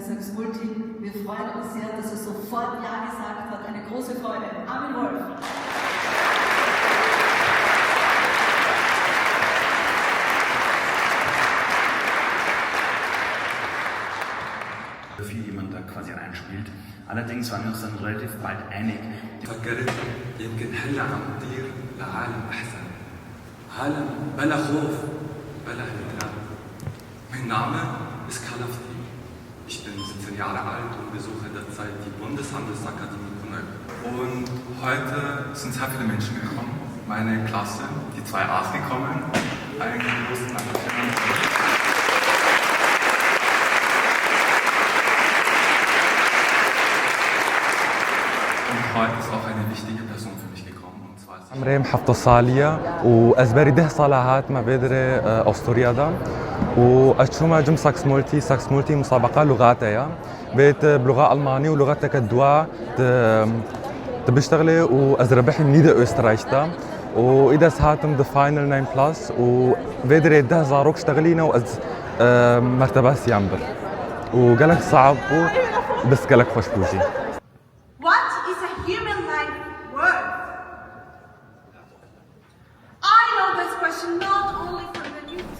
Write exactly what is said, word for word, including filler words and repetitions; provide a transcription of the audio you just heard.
Sax Multi, wir freuen uns sehr, dass er sofort Ja gesagt hat. Eine große Freude. Armin Wolf. Für jemand, der quasi reinspielt. Allerdings waren wir uns dann relativ bald einig. فكرت يمكن هلا عم نطير لعالم أحسن، عالم بلا خوف، بلا هلكان. Mein Name ist Kalafti. Ich bin siebzehn Jahre alt und besuche derzeit die Bundeshandelsakademie Kunög. Und heute sind sehr viele Menschen gekommen. Meine Klasse, die zwei A's gekommen. Einen großen Dankeschön. Und heute ist auch eine wichtige Person für mich gekommen. عمري محفظة صالية، وأزبري ده صلاة هاتمة بدري، آه، أستوريا دا. وأشوما جم ساكس مولتي، ساكس مولتي مسابقة لغات يا. بيت بلغة ألماني ولغتك الدوا ت-، تبشتغلي وأزربحي مني ده أوسترايشتا. وإذا سهاتم the final nine plus وبدري ده زاروك اشتغلينا وأز، آه، مرتبة سيامبر. وقالك صعب و-، بس قالك خوش بوجي. What is a human life worth? I know this question not only from the news.